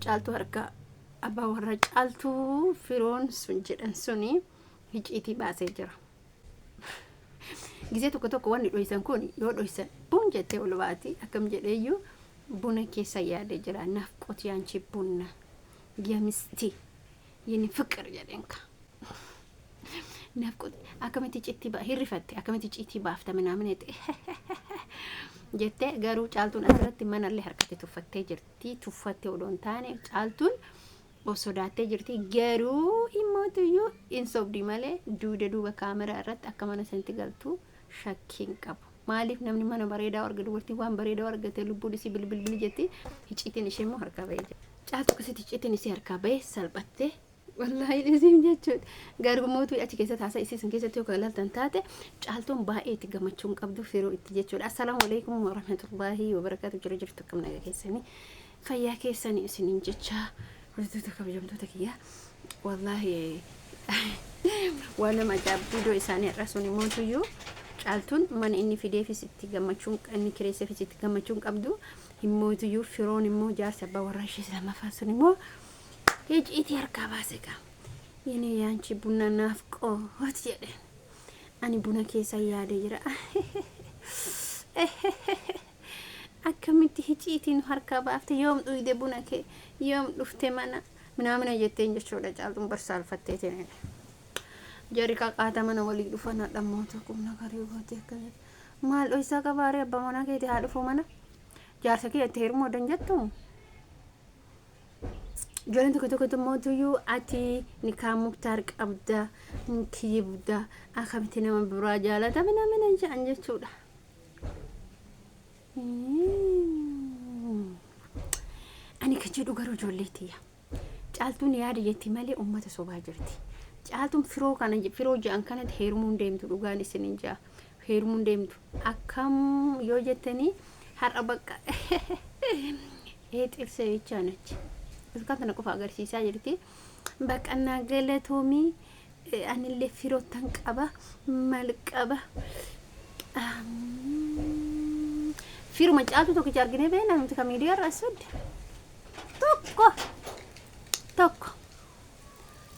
Caaltuu harkaa abbaa warra Caaltuu firoon sun jedhan suni hiciitii baasee jira. Gizee tokko tokko wanni dhoysan kun yoo dhoysan bun jettee ol baati. Akkam jedheeyyuu buna keessa yaadee jira. Naaf qotiyaanchi bunna yamisti yini fiqir jedheen ka. Naaf qoti akkamitti cittii ba hirrifatte, akkamitti citii baafta minaamina jettee. Garuu Caaltuun asirratti manallee harkatti tuffattee jirti. Tuffattee odoo hin taane Caaltuun of sodaattee jirti. Garuu immootuyyuu hin sobdi malee duuda duuba kaameraa irratti akka mana sanitti galtu shakkii hin qabu. Maaliif namni mana bareedaa arga, dubartiin waan bareedaa argate lubbuun isii bilbilbil jetti. Hiciitiin ishee immoo harkaa bahee jira. Caaltuu akkasitti hiciitiin isii harkaa bahee salphattee wallaahi isiin jechuudha. Garuu mootuu achi keessatti haasaa isii sun keessatti yoo ilaaltan taate Caaltuun baay'ee itti gammachuu hin qabdu firoo itti jechuudha. Assalaamu alaikum warahmatullaahi wabarakaatu. Jira jirtu, akkam nagaa keessanii, fayyaa keessanii isiniin jecha, hordoftoota kabajamtoota kiyyaa. Wallaahi waan nama ajaa'ibu viidiyoo isaanii har'a sun mootuyyuu Caaltuun mana inni fideefis itti gammachuun, inni kireesseefis itti gammachuun qabdu. Himmootuyyuu firoon immoo jaarsi abbaa warraa ishee lammaffaa sun immoo hiciitii harkaa baase gaa. Yene yaanchi buna naaf qoot jedhe. Ani buna keessa yaade jira. Akkamitti hiciitii nu harkaa baafte, yoom dhuyde buna kee, yoom dhufte mana minaamina jetteen jechuudha. Caaltuun barsaalfatteetiin. Jarri qaqaata mana walii dhufan hadhammoota qubna garii gootee akkasitti. Maal dhoysaa qabaaree, abbaa manaa keetii haa dhufuu mana. Jaarsa kee itti heerumuu odan jettu. Ijoolleen tokko tokko mootuyyuu ati nikaa Muktaar qabda, hin kijibda, akkamitti nama biraa jaalata minamina jedhan jechuudha. Ani kan jedhu garuu ijoollee tiyya. Caaltuun yaada jetti malee uummata sobaa jirti. Caaltuun firoo kana, firoo jedhan kanatti heerumuun deemtu, dhugaan isinin ja'a. Heerumuun deemtu. Akkam yoo jettanii har'a bakka ee xirsee jechaan achi. Ilkaan tana qofa agarsiisaa jirti. Baqannaa galatoomii, anillee firoottan qaba, mal qaba. Firuma Caaltuu tokkicha arginee beekna nuti kan miidiyaa irraa sodde. Tokko tokko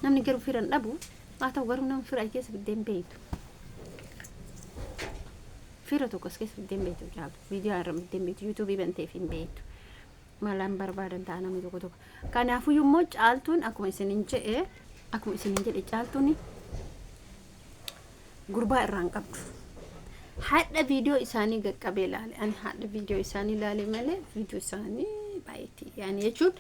namni garuu fira hin dhabu. Haa ta'u garuu nama fira keessa fiddee hin beektu. Fira tokko as keessa fiddee hin beektu Caaltu. Miidiyaa irra fiddee hin beektu. Yuutuubii banteef hin beektu. Malaan barbaadan ta'a namni tokko tokko. Kanaafuu immoo Caaltuun akkuma isinin jedhe Caaltuun gurbaa irraa hin qabdu. Hadha viidiyoo isaanii qaqqabee ilaale. Ani hadha viidiyoo isaanii ilaale malee viidiyoo isaanii baay'eetti. Yaani jechuun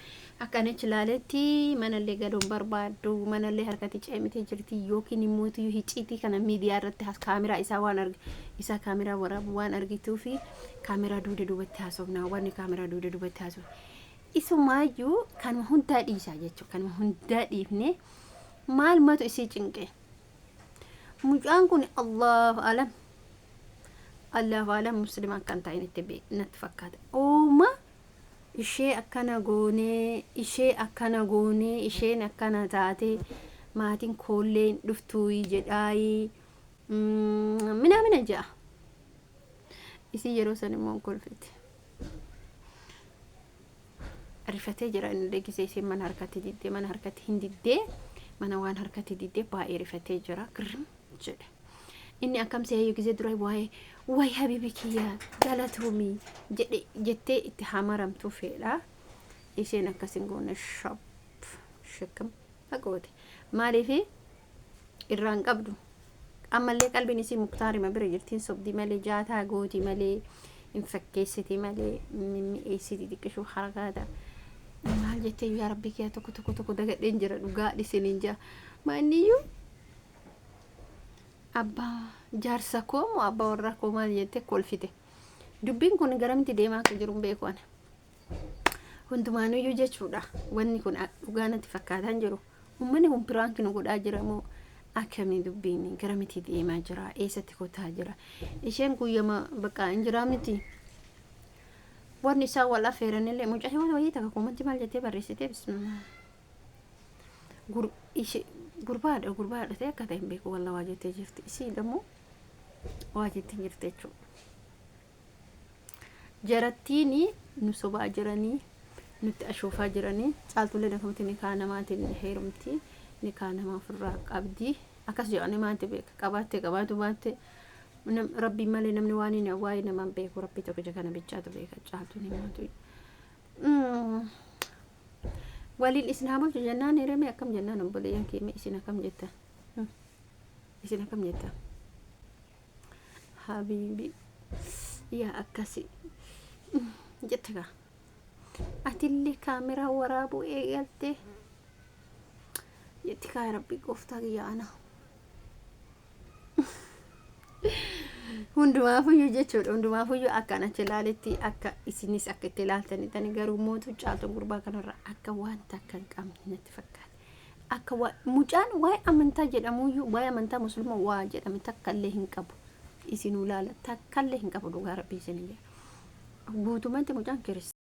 akka ani achi ilaaletti manallee galuun barbaaddu, manallee harkatti ceemitee jirti, yookiin immoo hiciitii kana miidiyaa irratti kaameraa isaa waan arg isaa kaameraa waraabu waan argituu fi kaameraa duuda duubatti haasofnaa, wanni kaameraa duuda duubatti haasofna. Isumaayyuu kanuma hundaa dhiisaa jechuudha. Kanuma hundaa dhiifnee maal matu isii cinqe? Mucaan kun Allahu alam. Allahu alam, muslima akka hin ta'in itti natti fakkaata. Ooma ishee akkana goonee, ishee akkana goonee, isheen akkana taate, maatiin koolleen dhuftuu jedhaayi minaamina ja'a. Isii yeroo san immoo kolfite. Rifatee jira inni gisee isheen mana harkatti diddee, mana harkatti hin diddee, mana waan harkatti diddee baay'ee rifatee jira, girrim jedhe. Inni akkam seeyyuu gisee dura waa'ee wayi habibi kiyya galatoomii jedhe jettee itti hamaramtuu fedha. Isheen akkas hin goone, shop shakkam goote. Maaliif irraan qabdu? Ammallee qalbiin isii Muktaarima bira jirtiin, sobdii malee, jaataa gooti malee, hin fakkeessiti malee, mimmi'eessiti xiqqishuu harakaata. Maal jettee, yaa rabbi kiyyaa, tokko tokko tokko dagadheen jira, dhugaa dhisiniin jaa. Maanniyyuu abbaa jaarsa koo moo abbaa warraa koo maal jettee kolfite. Dubbiin kun garamitti deemaa akka jiru hin beeku ana. Hundumaanuyyuu jechuudha. Wanni kun dhugaa natti fakkaataa jiru. Uummanni kun prank nu godhaa jira moo akkamii? Dubbiin garamitti deemaa jira? Eessatti kotaa jira? Isheen guyyama bakka hin jiraa miti. Wanni isaan wal affeeranillee mucayyoo wayii takka comment maal jettee barreessitee, bismillah. Ishee gurbaadha, gurbaadha ta'e akka ta'e hin beeku, walla waa jettee jirti. Isii immoo waa jettee jirti jechuudha. Jarattiin nu sobaa jiranii. Nutti ashuufaa jiranii. Caaltullee akkamatti nikaa namaatiin heerumti, nikaa namaa ofirraa qabdi akkas jedhanii, maanti beeka, qabaatte qabaatu baatte, rabbii malee namni waan hin waa'ee namaan beeku rabbii tokkicha kana bichaatu beeka. Caaltuun himaatu waliin isin haa bulchu jennaan hirame akkam jennaan. Obboleeyyan keenya, isin akkam jettan? Isin akkam jettan? Habiibi yaa akkasi jette kaa, atillee kaameraa waraabuu eegalte jetti kaa. Rabbii gooftaa kiyya, ana hundumaafuyyuu jechuudha, hundumaafuyyuu akka achi ilaaletti, akka isinis akka itti ilaaltanitani, garuu mootu Caaltuun gurbaa kanarra akka waan takka hin qabne natti fakkaata. Akka mucaan waa'ee amantaa jedhamuyyuu, waa'ee amantaa musliima waa jedhame takka illee hin qabu. Isinuu ilaala, takka illee hin qabu. Dhugaa rabbii isin jedha, guutumatti mucaan kiristaana.